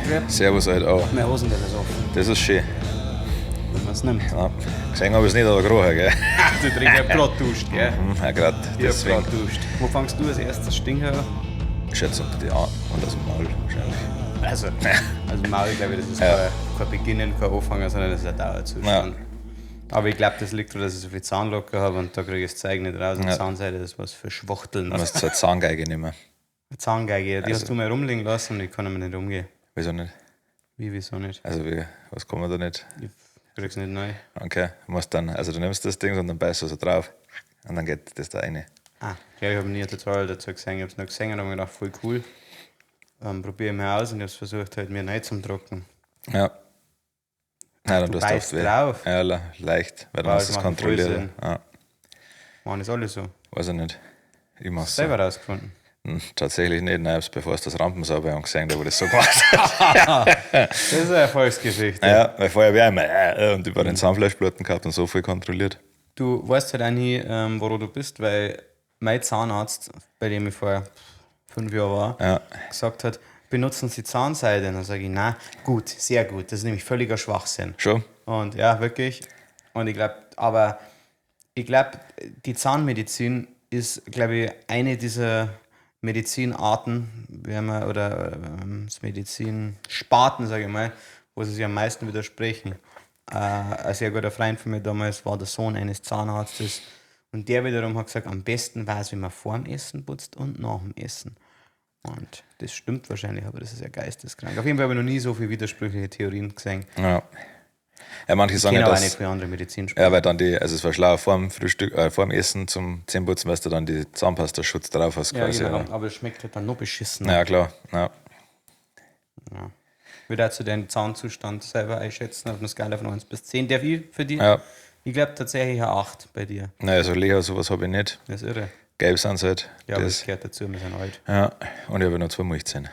Reingerappt. Servus halt auch. Meine Hosen das ist offen, Das ist schön. Wenn man es nimmt. Ja. Gesehen habe ich es nicht, aber gerochen, gell? Du trinkst, ich hab grad duscht, gell? Ja, grad. Ich hab Deswegen. grad duscht. Wo fangst du als erstes Stinker an? Ich schätze unter die Arme und aus dem Maul wahrscheinlich. Also Maul, glaube ich, das ist kein Beginnen, kein Anfangen, sondern das ist ein Dauerzustand. Aber ich glaube, das liegt daran, dass ich so viel Zahnlocker habe und da kriege ich das Zeug nicht raus. Und Zahnseide, das ist was für Schwachteln. Du musst so eine Zahngeige nehmen. Zahngeige, die Also hast du mal rumliegen lassen und ich kann damit nicht umgehen. Wieso nicht? Wie, wieso nicht? Also, wie, was kann man da nicht? Ich krieg's nicht neu. Okay, du musst dann, also du nimmst das Ding und dann beißt du so drauf und dann geht das da rein. Ah, ja, ich habe nie ein Tutorial dazu gesehen. Ich habe es nur gesehen und habe mir gedacht, voll cool. Probiere ich mal aus und ich habe es versucht, halt mir neu zum Drucken. Ja. Nein, dann Du tust du beißt oft weh. drauf. Ja, leicht, weil dann Wow, hast du das es macht voll kontrolliert. Sinn. Ja, Machen das alle so. weiß ich nicht. Ich mach's so. Selber rausgefunden. Tatsächlich nicht. Nein, ich hab's bevor es das Rampensau bei uns gesehen, da wo das so gemacht hat. Das ist eine Erfolgsgeschichte. Ja, weil vorher wäre ich immer und über den Zahnfleischbluten gehabt und so viel kontrolliert. Du weißt halt auch nie, wo du bist, weil mein Zahnarzt, bei dem ich vor 5 Jahren war, gesagt hat, benutzen Sie Zahnseide. Und dann sage ich, na gut, sehr gut. Das ist nämlich völliger Schwachsinn. Schon? Und ja, wirklich. Und ich glaube, aber ich glaube, die Zahnmedizin ist, glaube ich, eine dieser Medizinarten, wenn man, oder Medizinsparten, sage ich mal, wo sie sich am meisten widersprechen. Ein sehr guter Freund von mir damals war der Sohn eines Zahnarztes und der wiederum hat gesagt, am besten war es, wenn man vorm Essen putzt und nach dem Essen. Und das stimmt wahrscheinlich, aber das ist ja geisteskrank. Auf jeden Fall habe ich noch nie so viele widersprüchliche Theorien gesehen. Ja. Ja, manche sagen Ich ja, kenne aber auch nicht dass. viele andere Medizinsparten. Ja, weil dann die, also es war schlauer vor dem Frühstück, vor dem Essen zum Zähneputzen, weil du dann die Zahnpasta-Schutz drauf hast Ja, quasi. genau. Ja. Aber es schmeckt halt dann noch beschissen. Ja, klar. Ja. Ja. Würde auch zu deinem Zahnzustand selber einschätzen, auf einer Skala von 1 bis 10. Darf ich für dich? Ja. Ich glaube tatsächlich eine 8 bei dir. Naja, so Lea, sowas habe ich nicht. Das ist irre. Gelb sind sie halt. Ja, aber das das, gehört dazu, wir sind alt. ja. Und ich habe noch zwei Milchzähne.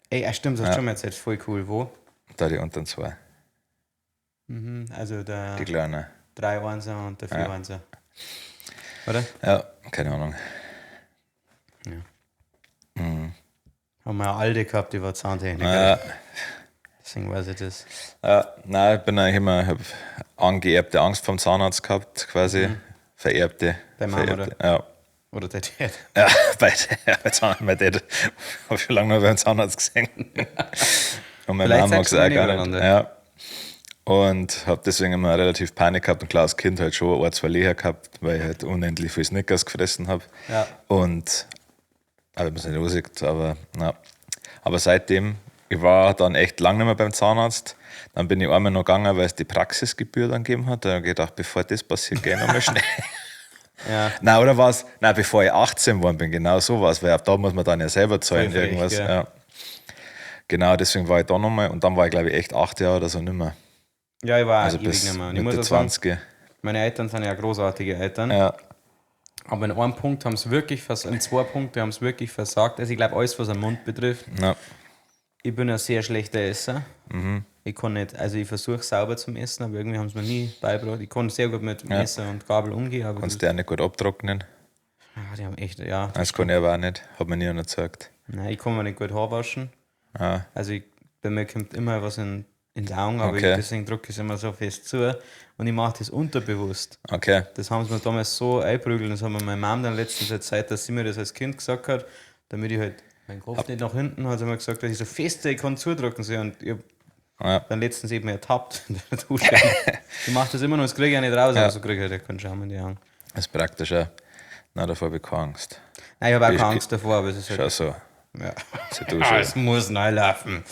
Ey, ah, stimmt, das hast du schon mal erzählt. Voll cool. Wo? Da die unteren zwei. Also der Die kleinen. 3 1er und der 4 1er. Oder? Ja, keine Ahnung. Ja. Haben wir eine alte gehabt, die war Zahntechniker. Ja, Deswegen weiß ich das. ja, nein, ich bin eigentlich immer, ich habe angeerbte Angst vom Zahnarzt gehabt, quasi. Vererbte. Deine Mama, vererbte. Ja. Oder der Dad. Ja, beide. Ja, bei Zahn, mein Dad habe ich schon lange nicht mehr beim Zahnarzt gesehen. Und meine Vielleicht Mama mag sagst es du auch mir gar nicht. nebeneinander. Ja. Und habe deswegen immer relativ Panik gehabt und klar, als Kind halt schon ein, zwei Leher gehabt, weil ich halt unendlich viel Snickers gefressen habe. Ja. Und, aber ich bin nicht aussieht, aber ja. Aber seitdem, ich war dann echt lange nicht mehr beim Zahnarzt. Dann bin ich einmal noch gegangen, weil es die Praxisgebühr dann gegeben hat. Da habe ich gedacht, bevor das passiert, gehe ich nochmal schnell. Ja. Nein, oder was? Nein, bevor ich 18 geworden bin, genau so war es, weil ab da muss man dann ja selber zahlen, Voll frech, irgendwas. gell? Ja. Genau, deswegen war ich da nochmal und dann war ich, glaube ich, echt 8 Jahre oder so nicht mehr. Ja, ich war Also ewig bis nicht mehr. Und ich muss Mitte auch sagen, 20. meine Eltern sind ja großartige Eltern. Ja, Aber in einem Punkt haben sie wirklich versagt, in zwei Punkten haben sie wirklich versagt. Also ich glaube, alles, was am Mund betrifft. ja, Ich bin ein sehr schlechter Esser. Mhm. Ich kann nicht, also ich versuche sauber zum Essen, aber irgendwie haben sie mir nie beigebracht. Ich kann sehr gut mit Messer und Gabel umgehen, aber kannst du ja nicht gut abtrocknen. das, ah, die haben echt, ja. Das kann ich aber auch nicht, hat mir nie einer gezeigt. Nein, ich kann mir nicht gut Haar waschen. Ah, Also ich, bei mir kommt immer was in die Augen, aber Okay. ich, deswegen drücke ich es immer so fest zu und ich mache das unterbewusst. okay. Das haben sie mir damals so einprügelt. Das hat mir meine Mom dann letztens erzählt, dass sie mir das als Kind gesagt hat, damit ich halt meinen Kopf nicht nach hinten hat, sie mir gesagt, dass ich so fest ich kann zudrücken soll. Und ich hab Ja. dann letztens eben ertappt in der Dusche. Ich mache das immer noch, das kriege ich auch nicht raus, aber so kriege ich halt keinen Schaum in die Augen. Das ist praktisch, ja. Nein, davor habe ich keine Angst. Nein, ich habe auch Ich- keine Angst davor, aber es ist halt. Schau so. Ja. Sie du Ah, schon. es muss neu laufen.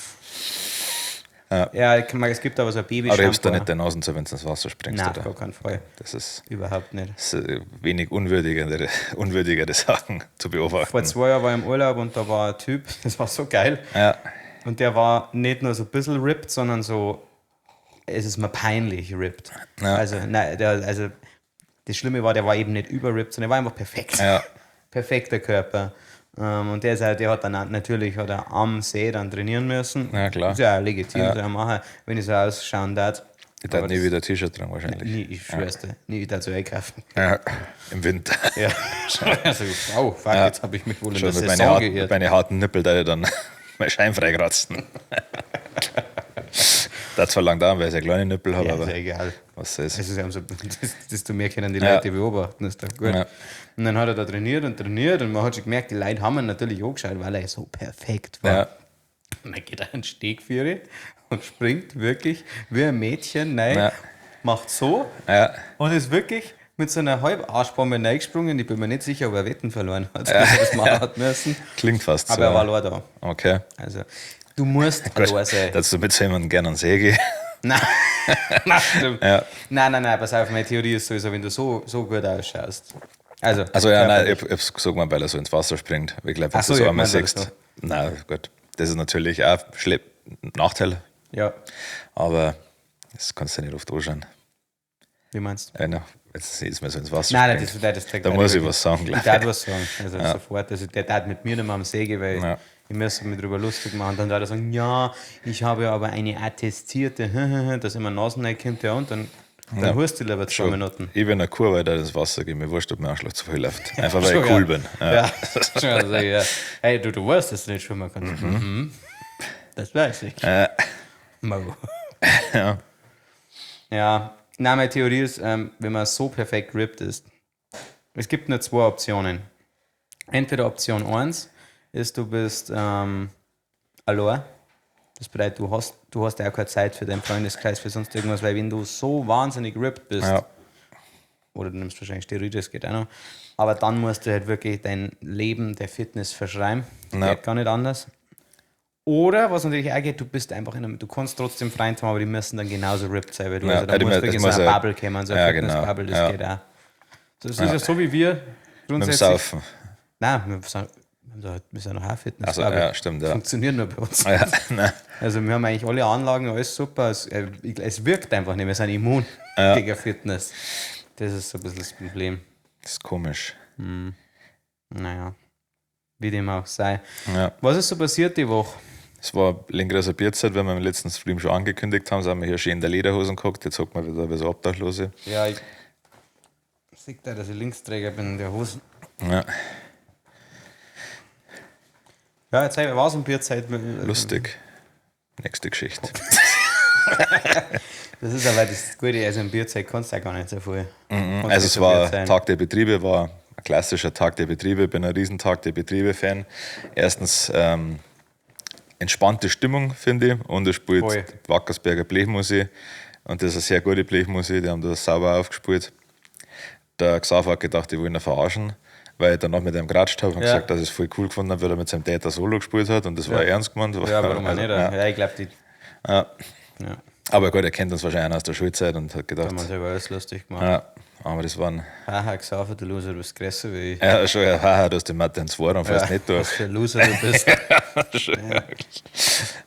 Ja. Ja, ich kann, es gibt aber so ein Baby. Aber du hebst da nicht die Nasen zu, wenn du ins Wasser springst, Nein, oder? auf gar keinen Fall. Das ist, Überhaupt nicht. das ist wenig unwürdigere, unwürdigere Sachen zu beobachten. Vor 2 Jahren war ich im Urlaub und da war ein Typ, das war so geil. Ja, Und der war nicht nur so ein bisschen ripped, sondern so, es ist mir peinlich ripped. Ja. Also, nein, der, also das Schlimme war, der war eben nicht überripped, sondern er war einfach perfekt. Ja. Perfekter Körper. Und der ist halt, der hat dann auch, natürlich hat er am See dann trainieren müssen. Ja, klar. Ist ja auch legitim, Ja. soll er machen, wenn ich so ausschauen darf. Ich darf nie wieder T-Shirt tragen wahrscheinlich. Nie, ich schwör's dir, nie wieder zu einkaufen. Ja, im Winter. Ja. Also, oh, fuck, jetzt habe ich mich wohl in Schon der mit meinen Saison harten, mit geirrt. meine harten Nippel da ich dann mein Schein freikratzen. Das zwar lang dauern, weil ich ja kleine Nippel habe, Ja, ist aber ja egal. was ist. Es ist ja so, desto mehr können die Ja. Leute beobachten, ist doch gut. Ja. Und dann hat er da trainiert und trainiert und man hat schon gemerkt, die Leute haben ihn natürlich angeschaut, weil er so perfekt war. Ja. Und dann geht er an den Stegführer und springt wirklich wie ein Mädchen rein, Ja. macht so Ja. und ist wirklich mit so einer halb Arschbombe reingesprungen. Ich bin mir nicht sicher, ob er Wetten verloren hat, dass er das machen hat müssen. Klingt fast Aber so. er war allein da. Okay. Also, du musst allein sein. Dass du mit so jemandem gerne an den See gehst. Nein, nein, stimmt. Ja. Nein, nein, nein, pass auf, meine Theorie ist sowieso, wenn du so, so gut ausschaust. Also, Also ja, nein, körperlich. ich hab's gesagt, mal, weil er so ins Wasser springt. Ich glaube, wenn Ach so, du so ja, einmal ich mein, weil siehst. Nein, gut. Das ist natürlich auch Nachteil, Ja, aber das kannst du ja nicht oft anschauen. wie meinst du? Ja, na, jetzt ist mir so ins Wasser Nein, nein, springt. das, das, das, Da muss ich was sagen, Ich glaub darf was sagen. Also sofort. Also der tat mit mir nicht mehr am See gehen, weil Ja. ich müsste mich drüber lustig machen. Dann würde er sagen, ja, ich habe ja aber eine attestierte, dass immer Nasen reinkommt, ja, und dann, dann Ja. hörst du lieber zwei Schon. Minuten. Ich bin ein Kur, weil da ins Wasser geht. Mir wurscht, ob mein Arschloch zu viel läuft. Einfach weil Schon, ich cool ja. bin. Ja, schon, also, ja. Hey, du weißt, dass du nicht schwimmen kannst. Mhm. Das weiß ich. Mo. Ja. Ja, nein, meine Theorie ist, wenn man so perfekt ripped ist, es gibt nur zwei Optionen. Entweder Option 1 ist, du bist allein. Das bedeutet, du hast ja auch keine Zeit für deinen Freundeskreis, für sonst irgendwas, weil wenn du so wahnsinnig ripped bist, Ja. oder du nimmst wahrscheinlich Steroide, das geht auch noch, aber dann musst du halt wirklich dein Leben der Fitness verschreiben. Das Ja. geht gar nicht anders. Oder, was natürlich auch geht, du bist einfach in einem, du kannst trotzdem Freund haben, aber die müssen dann genauso ripped sein wie du. Ja, Also da ja, die muss es wirklich so muss eine ja- Bubble kommen, so eine ja, genau. Fitness-Bubble, das Ja. geht auch. So, das ist ja so wie wir Mit dem grundsätzlich. Saufen. Nein, wir sind noch auch Fitness-Bubble. Also, ja, stimmt, ja. Funktioniert nur bei uns. Ja, nein. Also wir haben eigentlich alle Anlagen, alles super. Es wirkt einfach nicht, wir sind immun gegen Fitness. Das ist so ein bisschen das Problem. Das ist komisch. Naja, wie dem auch sei. Ja. Was ist so passiert die Woche? Es war längere Bierzeit, weil wir im letzten Stream schon angekündigt haben, sind wir hier schön in der Lederhosen geguckt. Jetzt hockt man wieder wie so Obdachlose. Ja, ich sehe da, dass ich Linksträger bin in der Hosen. Ja, Ja, jetzt war es um Bierzeit. lustig. Nächste Geschichte. Das ist aber das Gute, also in Bierzeit kannst du ja gar nicht so viel. Kannst Also nicht es so war viel sein. Tag der Betriebe, war ein klassischer Tag der Betriebe. Bin ein riesen Tag der Betriebe-Fan. Erstens entspannte Stimmung, finde ich. Und es spielt Voll. Wackersberger Blechmusik. Und das ist eine sehr gute Blechmusik, die haben das sauber aufgespielt. Der Xaver hat gedacht, ich will ihn verarschen, weil ich danach mit ihm geratscht habe und Ja. gesagt, dass ich es voll cool gefunden habe, weil er mit seinem Dad ein Solo gespielt hat und das war ernst gemeint. Ja, warum auch Also, nicht? ja. Ja, ich glaube, die. Ja. Ja, Aber gut, er kennt uns wahrscheinlich auch aus der Schulzeit und hat gedacht, haben wir uns über alles lustig gemacht. ja, aber das waren, Haha, Xaver, du Loser, du bist größer wie ich. ja, schon, ja, haha, du hast den Mathe ins und fährst nicht durch. Was für ein Loser du bist.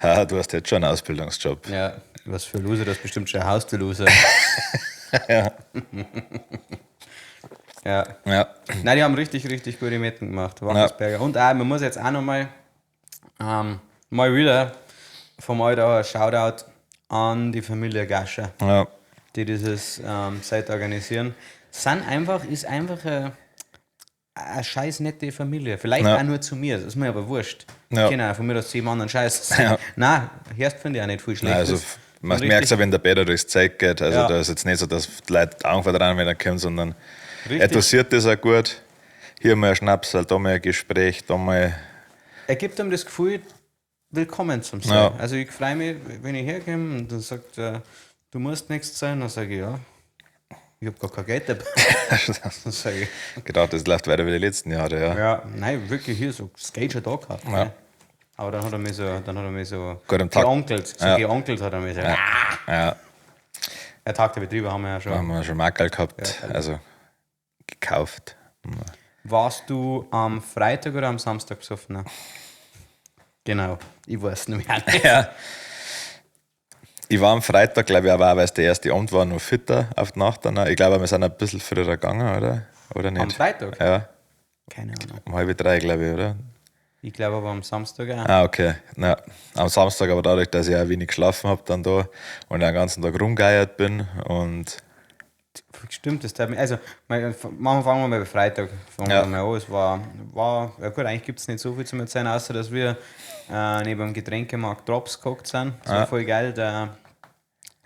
Haha, du hast jetzt schon einen Ausbildungsjob. Ja, was für ein Loser, du hast bestimmt schon ein Haus, du Loser. Ja. Ja. Ja, Nein, die haben richtig, richtig gute Metten gemacht. Wackersberger. Und auch, man muss jetzt auch nochmal mal wieder vom Alter ein Shoutout an die Familie Gascher, ja, die dieses Site organisieren. Sind einfach, ist einfach eine scheiß nette Familie. Vielleicht Ja. auch nur zu mir, das ist mir aber wurscht. Ja. Genau, von mir aus zu jedem anderen Scheiß. Ja. Nein, erst finde ich auch nicht viel schlecht. also man merkt ja, wenn der Bäder durchs Zeug geht. Also Ja. da ist jetzt nicht so, dass die Leute die Augen verdrehen, wenn er kommt, sondern Richtig. er dosiert das auch gut. Hier mal ein Schnaps, da mal ein Gespräch, da mal. Er gibt einem das Gefühl, willkommen zum Sein. Ja. Also ich freue mich, wenn ich herkomme und dann sagt er, du musst nichts sein, dann sage ich, ja, ich habe gar kein Geld dabei. Dann sage ich, Gedacht, das läuft weiter wie die letzten Jahre, ja. ja, nein, wirklich hier so, das Geld schon da gehabt. Ja. Ne? Aber dann hat er mich so, dann hat er mich so Gut, am Tag- geonkelt, so Ja. geonkelt hat er mich so. Ja. Ja, Der Tag der Betriebe haben wir ja schon. haben wir schon Mackerl gehabt, also gekauft. Warst du am Freitag oder am Samstag besoffen? Genau, ich weiß nicht mehr. Ja. Ich war am Freitag, glaube ich, aber auch, weil es der erste Abend war, noch fitter auf die Nacht danach. Ich glaube, wir sind ein bisschen früher gegangen, oder? Oder nicht? Am Freitag? Ja, Keine Ahnung. um 2:30, glaube ich, oder? Ich glaube aber am Samstag auch. Ah, okay. Na, am Samstag aber dadurch, dass ich auch wenig geschlafen habe dann da und den ganzen Tag rumgeiert bin und Stimmt, das tat mir. Also, fangen wir mal bei Freitag. Fangen Ja. wir mal an. Es war, ja gut, eigentlich gibt es nicht so viel zu erzählen, außer dass wir neben dem Getränkemarkt Drops geguckt sind. Das war voll geil. Der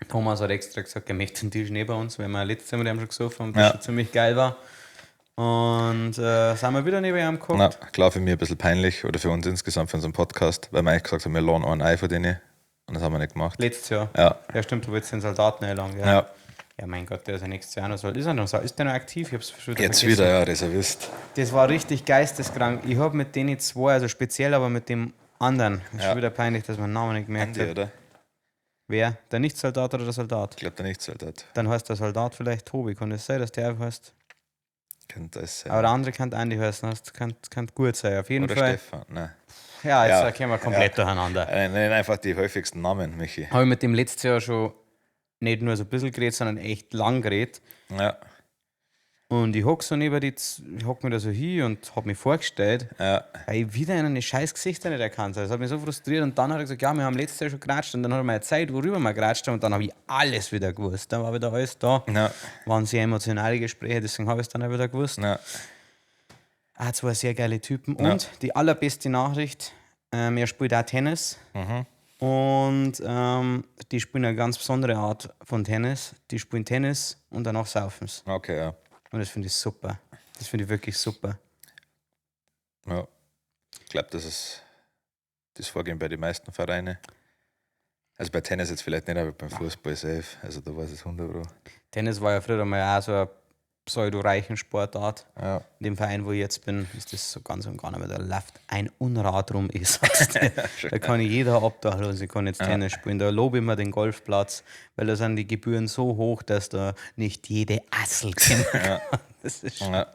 Thomas hat extra gesagt, er möchte den Tisch neben uns, weil wir letztes Mal mit ihm schon gesoffen haben, das Ja. schon ziemlich geil war. Und sind wir wieder neben ihm gehockt. Na, klar, für mich ein bisschen peinlich oder für uns insgesamt, für unseren Podcast, weil wir eigentlich gesagt haben, wir laden einen ein von denen und das haben wir nicht gemacht. Letztes Jahr. Ja. Ja, stimmt, du wolltest den Soldaten einladen, gell? Ja, Ja, mein Gott, der ist ja nächstes Jahr noch so. Ist er noch so? Ist der noch aktiv? Ich hab's schon wieder jetzt vergessen. wieder, ja, Reservist. Das war richtig geisteskrank. Ich habe mit denen zwei, also speziell aber mit dem anderen, ist Ja. schon wieder peinlich, dass man den Namen nicht gemerkt Andi, hat. oder? Wer? Der Nicht-Soldat oder der Soldat? Ich glaube, der Nicht-Soldat. Dann heißt der Soldat vielleicht Tobi. Kann es sein, dass der einfach heißt? Könnte das sein. Aber der andere kann Andi heißen. Das kann gut sein. Auf jeden oder Fall. Stefan, nein. Ja, jetzt Ja. kommen wir komplett durcheinander. Nein, einfach die häufigsten Namen, Michi. Habe ich mit dem letztes Jahr schon nicht nur so ein bisschen geredet, sondern echt lang geredet. Ja, Und ich hock so neben die, ich hock mir da so hin und hab mich vorgestellt, ja, weil ich wieder einen scheiß Gesichter nicht erkannt habe. Das hat mich so frustriert. Und dann hat er gesagt, ja, wir haben letztes Jahr schon geratscht. Und dann hat er mir erzählt, worüber wir geratscht haben. Und dann habe ich alles wieder gewusst. Dann war wieder alles da. ja, Waren sehr emotionale Gespräche, deswegen habe ich es dann auch wieder gewusst. ja. Ah, zwei sehr geile Typen. Ja. Und die allerbeste Nachricht, er spielt auch Tennis. Mhm. Und die spielen eine ganz besondere Art von Tennis. Die spielen Tennis und danach saufen sie. Okay, ja. Und das finde ich super. Das finde ich wirklich super. Ja. Ich glaube, das ist das Vorgehen bei den meisten Vereinen. Also bei Tennis jetzt vielleicht nicht, aber beim Fußball safe. Also da weiß ich es 100 Pro. Tennis war ja früher einmal auch so eine pseudo-reichen Sportart. Ja. In dem Verein, wo ich jetzt bin, ist das so ganz und gar nicht mehr. Da läuft ein Unrat rum, ich sag's dir. Da kann jeder obdachlos, ich kann jetzt Tennis spielen. Da lobe ich mir den Golfplatz, weil da sind die Gebühren so hoch, dass da nicht jede Assel kommen kann. Das ist, Ja.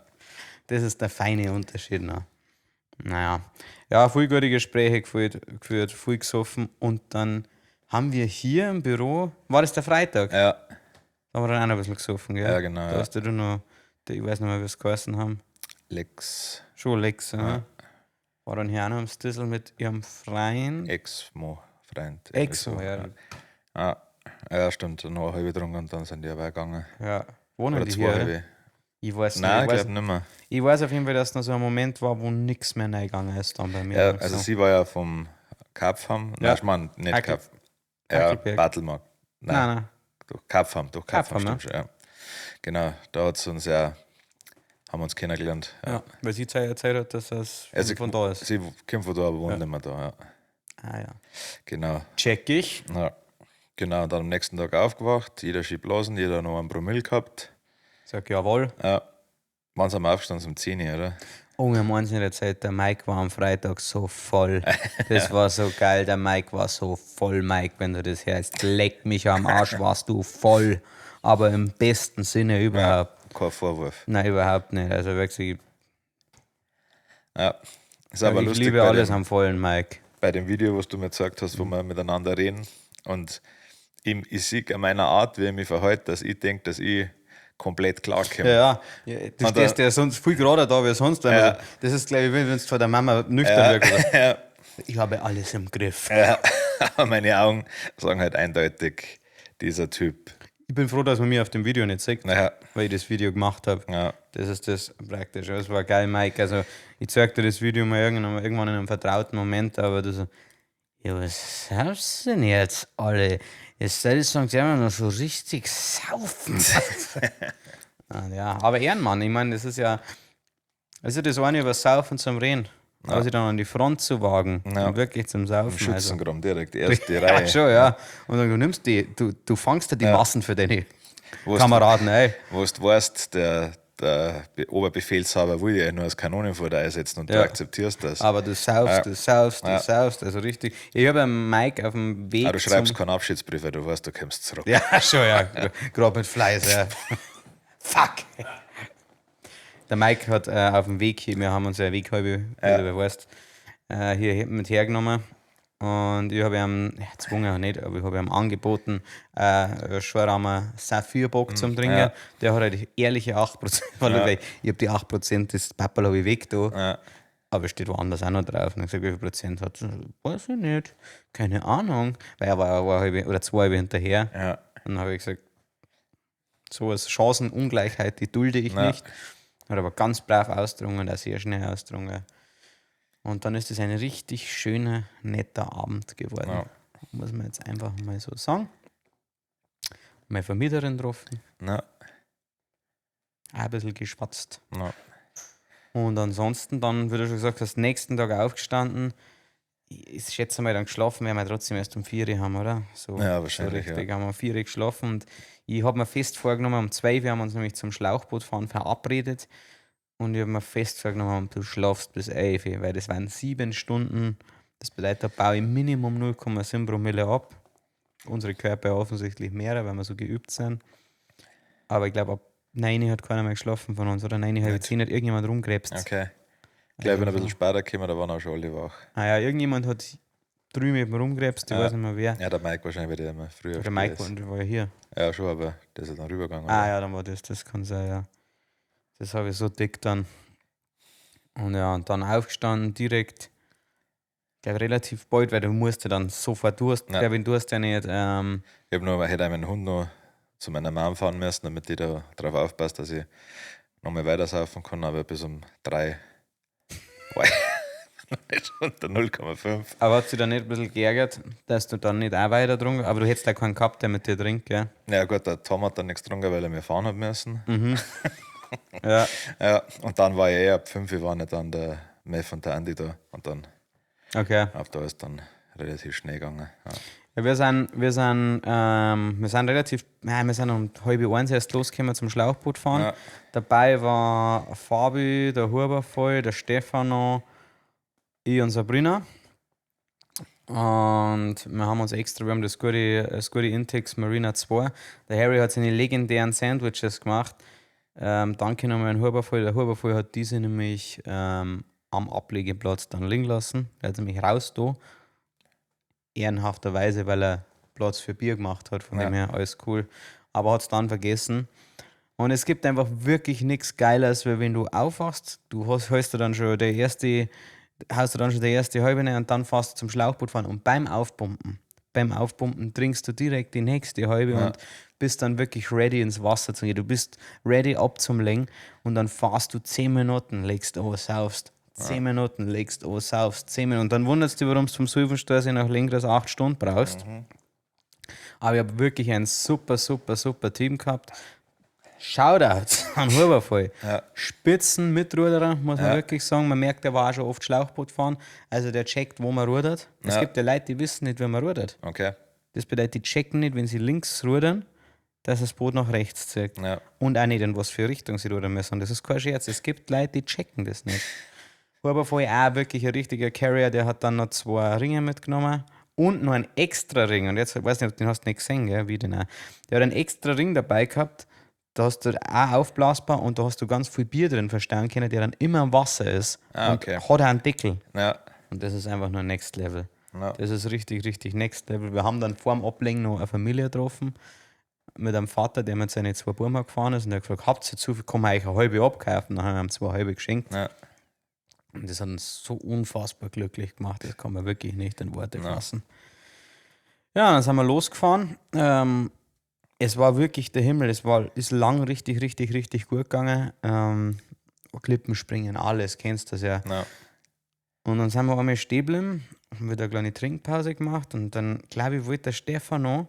das ist der feine Unterschied. Ne? Naja, ja, viel gute Gespräche geführt, viel gesoffen und dann haben wir hier im Büro, war das der Freitag? Ja. Da haben wir dann auch noch ein bisschen gesoffen, gell? Ja, genau, Da ja. hast du noch, ich weiß nicht mehr, wie es geheißen haben. Lex, Schon Lex, ja. War dann hier auch noch am Stissel mit ihrem Freund. Ex-Mo, Freund. Ex-Mo, ja. Ja. Ja, stimmt. Noch eine halbe getrunken und dann sind die aber gegangen. Ja. Wohnen Oder die zwei hier? Oder? halbe. Ich weiß nicht. Nein, ich, ich weiß, glaube nicht mehr. ich weiß auf jeden Fall, dass noch so ein Moment war, wo nichts mehr reingegangen ist dann bei mir. Ja, also sie war ja vom Kapfam. Ja. Nein, ich meine, nicht Hackel- Kapf. Ja, Hackelberg. Bartelmark. Nein, Nein, nein. Durch Kapfam, durch Kapfam, Kapfam, stimmt schon, ja. Genau, da hat's uns ja, haben wir uns kennengelernt. Ja. Ja, weil sie erzählt hat, dass es Also, von da ist. Sie kommt von da, aber wohnt nicht mehr da, ja. Ah ja. Genau. Check ich. Ja. Genau, dann am nächsten Tag aufgewacht, jeder schiebt Blasen, jeder noch einen Promille gehabt. Sag jawohl. Ja. Wann sind wir aufgestanden? Um 10 Uhr, oder? Oh, wir haben eins nicht erzählt, der Mike war am Freitag so voll. Das war so geil, der Mike war so voll, Mike, wenn du das hörst. Leck mich am Arsch, warst du voll. Aber im besten Sinne überhaupt. Kein Vorwurf. Nein, überhaupt nicht. Also wirklich, Ja. Ist aber ich lustig liebe bei alles dem, am vollen Mike. bei dem Video, was du mir gezeigt hast, wo wir miteinander reden. Und ich sehe an meiner Art, wie ich mich verhalte, dass ich denke, dass ich komplett klarkomme. Ja, ja. Du Und stehst ja sonst viel gerader da wie sonst. Ja. Also, das ist, glaube ich, wenn du von der Mama nüchtern wirkst. Ja. Ich habe alles im Griff. Ja. Aber meine Augen sagen halt eindeutig, dieser Typ. Ich bin froh, dass man mir auf dem Video nicht sieht, Naja, weil ich das Video gemacht habe. ja. Das ist das praktisch. Das war geil, Mike. Also, ich zeig dir das Video mal irgendwann, irgendwann in einem vertrauten Moment, aber du so, ja, was saufst du denn jetzt alle? Jetzt soll ich sagen, die haben noch so richtig saufen. Ah, ja, aber Ehrenmann, ich meine, das ist ja, also das eine über Saufen zum Reden, aber sich dann an die Front zu wagen Ja. und wirklich zum Saufen. Also. Schützengraben direkt, erste Ja, Reihe. schon, ja. Und dann du nimmst die, du fangst dir die Massen für deine Wo Kameraden, ey. Wo du weißt, der Oberbefehlshaber will ja nur als Kanonenfutter einsetzen und Ja. du akzeptierst das. Aber du saufst, du saufst, du Ja. saufst, also richtig. Ich habe einen Mike auf dem Weg. Aber du schreibst zum, keinen Abschiedsbrief, weil du weißt, du kommst zurück. Ja, schon, ja. Gerade mit Fleiß, ja. Fuck! Der Mike hat auf dem Weg hier, wir haben uns ja Weghalbe, wie du weißt, hier mit hergenommen. Und ich habe ihm, ja, gezwungen auch nicht, aber ich habe ihm angeboten, Schwarama Saphirbock zum Trinken. Mhm, ja. Der hat halt ehrliche 8%, weil Ja. ich habe die 8% des Papperl habe ich weg da. Ja. Aber es steht woanders auch noch drauf. Und ich gesagt, wie viel Prozent hat Weiß ich nicht. Keine Ahnung. Weil er war halbe, oder zwei halbe hinterher. Ja. Und dann habe ich gesagt, sowas, Chancenungleichheit, die dulde ich Ja. nicht. Hat aber ganz brav ausdrungen, auch sehr schnell ausdrungen. Und dann ist es ein richtig schöner, netter Abend geworden. Ja. Muss man jetzt einfach mal so sagen. Meine Vermieterin getroffen, Na, auch ein bisschen geschwatzt. na. Und ansonsten dann, wie du schon gesagt hast, nächsten Tag aufgestanden. Ich schätze mal, dann geschlafen werden wir trotzdem erst um 4 Uhr haben, oder? So, Ja, wahrscheinlich, So richtig haben wir um 4 Uhr geschlafen und ich habe mir fest vorgenommen, um 12 Uhr haben wir uns nämlich zum Schlauchbootfahren verabredet und ich habe mir fest vorgenommen, du schlafst bis 11 Uhr, weil das waren 7 Stunden. Das bedeutet, da baue ich Minimum 0,7 Promille ab. Unsere Körper offensichtlich mehr, weil wir so geübt sind. Aber ich glaube, ab 9 Uhr hat keiner mehr geschlafen von uns, oder 9, halb 10 hat irgendjemand rumgräbst. Okay. Ich glaube, ich bin ein bisschen später gekommen, da waren auch schon alle wach. Ah ja, irgendjemand hat drüben eben rumgräbst, ich Ja. weiß nicht mehr wer. Ja, der Mike wahrscheinlich, weil der immer früher Der Mike ist. war ja hier. Ja, schon, aber der ist ja dann rübergegangen. Ah oder? ja, dann war das kann sein, ja. Das habe ich so dick dann. Und ja, und dann aufgestanden, direkt, ich glaube relativ bald, weil du musst ja dann sofort, du hast, Ja. glaube ich, du hast ja nicht, Ich hab noch, hätte meinen Hund noch zu meiner Mom fahren müssen, damit die da drauf aufpasst, dass ich nochmal weitersaufen kann, aber bis um 3 war ich noch nicht unter 0,5. aber hat sich dann nicht ein bisschen geärgert, dass du dann nicht auch weiter getrunken, aber du hättest da keinen gehabt, der mit dir trinkt, gell? Ja gut, der Tom hat dann nichts getrunken, weil er mir fahren hat müssen. Ja, Ja, und dann war ich eh ab 5 Uhr waren ja dann der Mev und der Andi da und dann okay. ab da ist dann relativ schnell gegangen. Ja. Ja, wir sind relativ, nein, wir sind um 12:30 erst losgekommen zum Schlauchboot fahren. Ja. Dabei war Fabi, der Huber voll, der Stefano, ich und Sabrina. Und wir haben uns extra, wir haben das gute Intex Marina 2. Der Harry hat seine legendären Sandwiches gemacht. Danke nochmal an Huber voll. Der Huber voll hat diese nämlich am Ablegeplatz dann liegen lassen. Der hat nämlich raus da. Ehrenhafterweise, weil er Platz für Bier gemacht hat. Von Ja. dem her alles cool. Aber hat es dann vergessen. Und es gibt einfach wirklich nichts Geileres, weil wenn du aufwachst, du hast, hast du dann schon der erste, hast du dann schon der erste halbe rein und dann fährst du zum Schlauchboot fahren. Und beim Aufpumpen trinkst du direkt die nächste halbe Ja. und bist dann wirklich ready ins Wasser zu gehen. Du bist ready ab zum Längen und dann fahrst du 10 Minuten, legst an, saufst. 10 Minuten, legst an, saufst. 10 Minuten. Und dann wunderst du dich, warum du vom Sulfenstraße nach Lenggras 8 Stunden brauchst. Aber ich habe wirklich ein super, super, super Team gehabt. Shoutout an Hubervoll. Ja. Spitzen Mitruderer, muss man Ja. wirklich sagen. Man merkt, der war auch schon oft Schlauchboot fahren. Also der checkt, wo man rudert. Es Ja. gibt ja Leute, die wissen nicht, wie man rudert. Okay. Das bedeutet, die checken nicht, wenn sie links rudern, dass das Boot nach rechts zieht. Ja. Und auch nicht, in was für Richtung sie rudern müssen. Und das ist kein Scherz. Es gibt Leute, die checken das nicht. War vorher auch wirklich ein richtiger Carrier, der hat dann noch 2 Ringe mitgenommen und noch einen extra Ring. Und jetzt, ich weiß nicht, den hast du nicht gesehen, gell? Wie den auch. Der hat einen extra Ring dabei gehabt, da hast du auch aufblasbar und da hast du ganz viel Bier drin verstauen können, der dann immer im Wasser ist. Ah, und okay. hat auch einen Deckel. Ja. Und das ist einfach nur Next Level. Ja. Das ist richtig, richtig Next Level. Wir haben dann vor dem Ablegen noch eine Familie getroffen mit einem Vater, der mit seinen 2 Buben gefahren ist und der hat gefragt, habt ihr zu viel, kann man euch eine halbe abkaufen? Dann haben wir ihm 2 halbe geschenkt. Ja. Und das hat uns so unfassbar glücklich gemacht, das kann man wirklich nicht in Worte Ja. fassen. Ja, dann sind wir losgefahren. Es war wirklich der Himmel, es war, ist lang richtig, richtig, richtig gut gegangen. Klippen springen, alles, kennst das ja. Ja. Und dann sind wir einmal stehen geblieben, haben wieder eine kleine Trinkpause gemacht und dann, glaube ich, wollte der Stefano,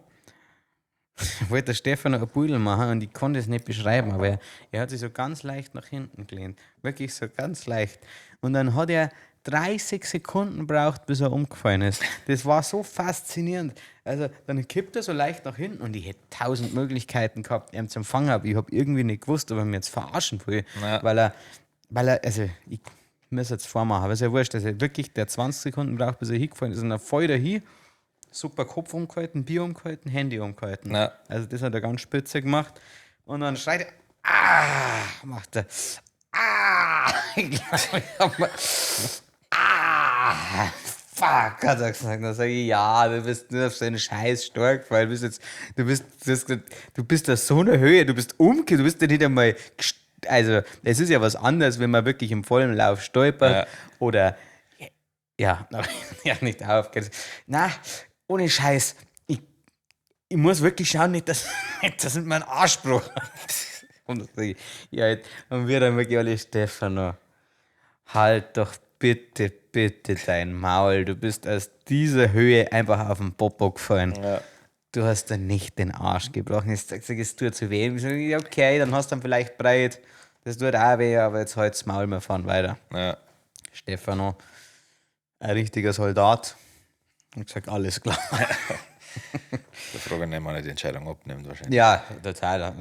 wollte der Stefano ein Pudel machen und ich konnte es nicht beschreiben, aber er hat sich so ganz leicht nach hinten gelehnt. Wirklich so ganz leicht. Und dann hat er 30 Sekunden braucht, bis er umgefallen ist. Das war so faszinierend. Also dann kippt er so leicht nach hinten und ich hätte 1000 Möglichkeiten gehabt, ihn zu fangen, aber ich habe irgendwie nicht gewusst, ob er mir jetzt verarschen will, Ja. weil er, also ich muss jetzt vormachen, aber ist ja wurscht, also wirklich der 20 Sekunden braucht, bis er hingefallen ist und dann fällt er hin, super Kopf umgehalten, Bier umgehalten, Handy umgehalten. Ja. Also das hat er ganz spitze gemacht und dann schreit er, ah, macht er, ah, ich glaub, ich hab mal, ah, fuck, hat er gesagt. Dann sage ich, ja, du bist nur auf so einen scheiß Stork gefallen, du bist jetzt, du bist auf so einer Höhe, du bist umgekehrt, du bist ja nicht einmal, also es ist ja was anderes, wenn man wirklich im vollen Lauf stolpert Ja. oder, ja, aber ja, nicht aufgehört. Na, ohne Scheiß, ich muss wirklich schauen, nicht, dass, nicht, dass ich meinen Arschbruch. Und das sag ich, ja, und wir dann wirklich alle, Stefano, halt doch bitte, bitte dein Maul. Du bist aus dieser Höhe einfach auf den Popo gefallen. Ja. Du hast dann nicht den Arsch gebrochen. Ich sag, es tut zu weh. Ich sag, ja, okay, dann hast du dann vielleicht breit. Das tut auch weh, aber jetzt halt's Maul, wir fahren weiter. Ja. Stefano, ein richtiger Soldat. Und gesagt, alles klar. Da frage ich nicht, ob er die Entscheidung abnimmt wahrscheinlich. Ja, total.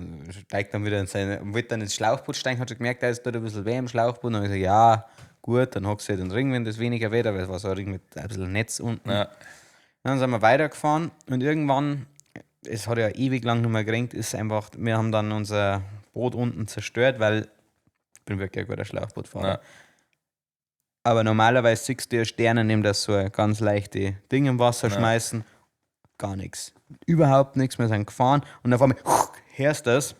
Steigt dann wieder in seine, wollte dann ins Schlauchboot steigen, hat schon gemerkt, da ist dort ein bisschen weh im Schlauchboot. Und dann habe ich gesagt, ja, gut, dann hockst du halt den Ring, wenn das weniger wird, aber es war so ein Ring mit ein bisschen Netz unten. Ja. Dann sind wir weitergefahren und irgendwann, es hat ja ewig lang nicht mehr geregnet, ist einfach, wir haben dann unser Boot unten zerstört, weil ich bin wirklich ein guter Schlauchbootfahrer. Ja. Aber normalerweise siehst du ja Sterne, nehmen das so ein ganz leichte Ding im Wasser Ja. schmeißen. Gar nichts. Überhaupt nichts. Wir sind gefahren und auf einmal hörst du das.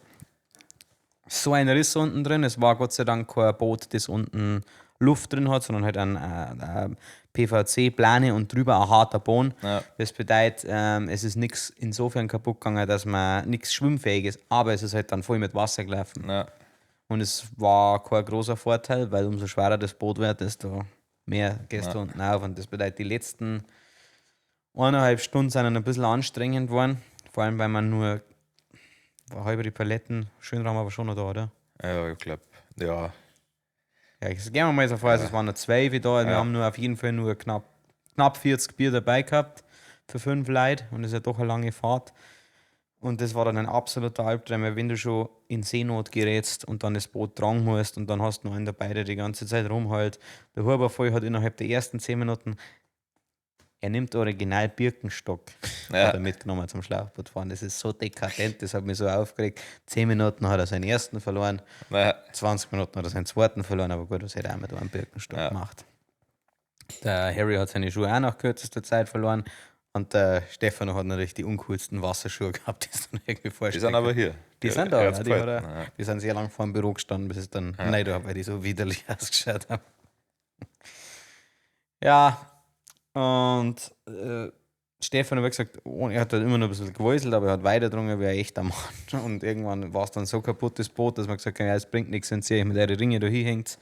So ein Riss unten drin. Es war Gott sei Dank kein Boot, das unten Luft drin hat, sondern halt ein PVC-Plane und drüber ein harter Boden. Ja. Das bedeutet, es ist nichts insofern kaputt gegangen, dass man nichts schwimmfähig ist, aber es ist halt dann voll mit Wasser gelaufen. Ja. Und es war kein großer Vorteil, weil umso schwerer das Boot wird, desto mehr gehst du unten auf. Und das bedeutet, die letzten 1,5 Stunden sind dann ein bisschen anstrengend geworden. Vor allem, weil man nur war halbe die Paletten, Schönraum aber schon noch da, oder? Ja, ich glaube, ja. Ja, ich gehen wir mal so vor, also es waren noch 12 da. Wir Ja. haben nur auf jeden Fall nur knapp 40 Bier dabei gehabt für 5 Leute und das ist ja doch eine lange Fahrt. Und das war dann ein absoluter Albtraum, weil wenn du schon in Seenot gerätst und dann das Boot tragen musst und dann hast du noch einen dabei, der die ganze Zeit rumhält. Der Hubervoll hat innerhalb der ersten 10 Minuten, er nimmt original Birkenstock, Ja. hat er mitgenommen zum Schlauchboot fahren. Das ist so dekadent, das hat mich so aufgeregt. 10 Minuten hat er seinen ersten verloren. Ja. 20 Minuten hat er seinen zweiten verloren, aber gut, was hätte er auch mit einem Birkenstock Ja. gemacht. Der Harry hat seine Schuhe auch nach kürzester Zeit verloren und der Stefano hat natürlich die uncoolsten Wasserschuhe gehabt, die es dann irgendwie Die vorstellen. sind aber hier. Die sind da, Er hat's ja, die, hat behalten, er, ja. die sind sehr lang vor dem Büro gestanden, bis es dann ja. Nein, da, weil die so widerlich ausgeschaut haben. Ja, und Stefan hat gesagt, oh, er hat halt immer noch ein bisschen gewäuselt, aber er hat weitergedrungen wie ein echter Mann. Und irgendwann war es dann so kaputt, das Boot, dass man gesagt hat, ja, es bringt nichts, wenn ihr mit euren Ringe da hinhängt.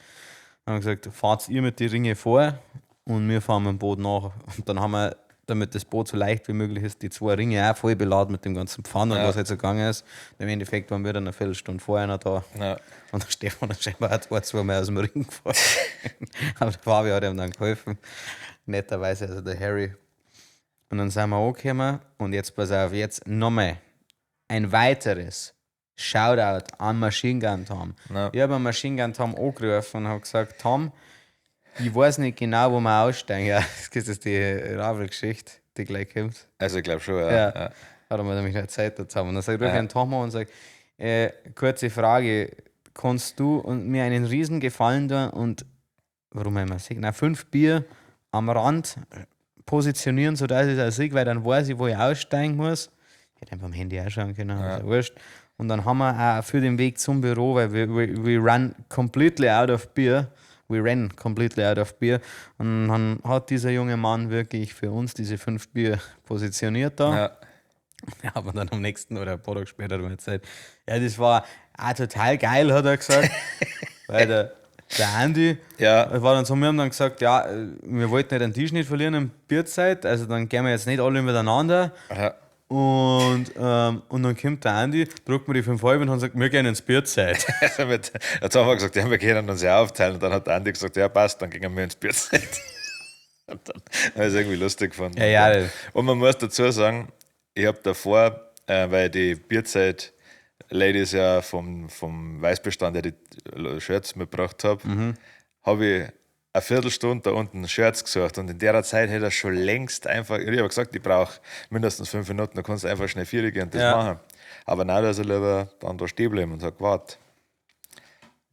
Dann haben wir gesagt, fahrt ihr mit den Ringe vor und wir fahren mit dem Boot nach. Und dann haben wir, damit das Boot so leicht wie möglich ist, die zwei Ringe auch voll beladen mit dem ganzen Pfann und Ja. was halt so gegangen ist. Und im Endeffekt waren wir dann eine Viertelstunde vorher noch da. Ja. Und der Stefan hat scheinbar auch zwei, zweimal aus dem Ring gefahren. Aber der Fabi hat ihm dann geholfen. Netterweise, also der Harry. Und dann sind wir angekommen und jetzt pass auf, jetzt nochmal ein weiteres Shoutout an Machine Gun Tom. Ja. Ich habe an Machine Gun Tom angerufen und habe gesagt, Tom, ich weiß nicht genau, wo wir aussteigen. Ja, das ist die Ravel-Geschichte, die gleich kommt. Also ich glaube schon, ja. Ja. Ja. Hat er mir nämlich noch Zeit dazu. Und dann sag ich, ruf Ja. ich einen Tom an und sag, kurze Frage, kannst du und mir einen riesen Gefallen tun und, warum immer, na, 5 Bier am Rand positionieren, sodass ich es auch sehe, weil dann weiß ich, wo ich aussteigen muss. Ich hätte einfach am Handy auch schauen können, aber ist ja wurscht. Und dann haben wir auch für den Weg zum Büro, weil we run completely out of beer, we ran completely out of beer. Und dann hat dieser junge Mann wirklich für uns diese 5 Bier positioniert da. Ja. Ja, aber dann am nächsten oder ein paar Tage später hat er mir erzählt, ja, das war auch total geil, hat er gesagt. Weil der Andi Ja. war dann so, wir haben dann gesagt, ja, wir wollten nicht den Tisch nicht verlieren in Bierzeit, also dann gehen wir jetzt nicht alle miteinander. Ja. Und dann kommt der Andi, drückt mir die 5 Euro und sagt, wir gehen ins Bierzeit. Also jetzt haben wir gesagt, ja, wir können uns ja aufteilen. Und dann hat der Andi gesagt, ja, passt, dann gingen wir ins Bierzeit. Und dann habe ich es irgendwie lustig gefunden. Ja, ja. Und man muss dazu sagen, ich habe davor, weil die Bierzeit-Ladies ja vom Weißbestand ja die Shirts mitgebracht habe, habe ich eine Viertelstunde da unten Shirts gesucht. Und in der Zeit hätte er schon längst einfach, ich habe gesagt, ich brauche mindestens 5 Minuten, da kannst du einfach schnell vier gehen und das Ja. machen. Aber nein, da ist er lieber dann da stehen bleiben und sagt, warte.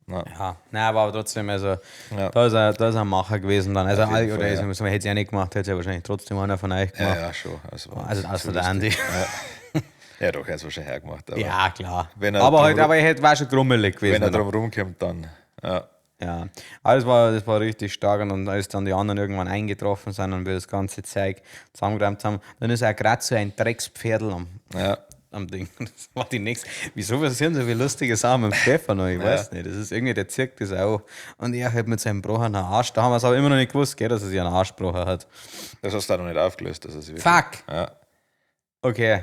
Ja, nein, aber trotzdem, also Ja. da ist er ein Macher gewesen dann. Also, Auf jeden oder Fall, ist, ja. man hätte es ja nicht gemacht, hätte es ja wahrscheinlich trotzdem einer von euch gemacht. Ja, ja, schon. Also, Also außer der Andi. Ja, doch, er hat es wahrscheinlich auch gemacht. Aber Ja, klar. Wenn er aber drum halt, aber er war schon grummelig gewesen. wenn er drum rumkommt, dann. Ja, Ja, aber das war richtig stark und dann, als dann die anderen irgendwann eingetroffen sind und wir das ganze Zeug zusammengeräumt haben, dann ist auch gerade so ein Dreckspferdl ja. am Ding. Das war die nächste. Wieso passieren so viele lustige Sachen mit dem Stefano? Ich weiß nicht. Das ist irgendwie, der zirkt das auch. Und er halt mit seinem gebrochenen Arsch. Da haben wir es aber immer noch nicht gewusst, gell, dass er sich einen Arsch gebrochen hat. Das hast du auch noch nicht aufgelöst. Dass er sich wirklich- Fuck! Ja. Okay.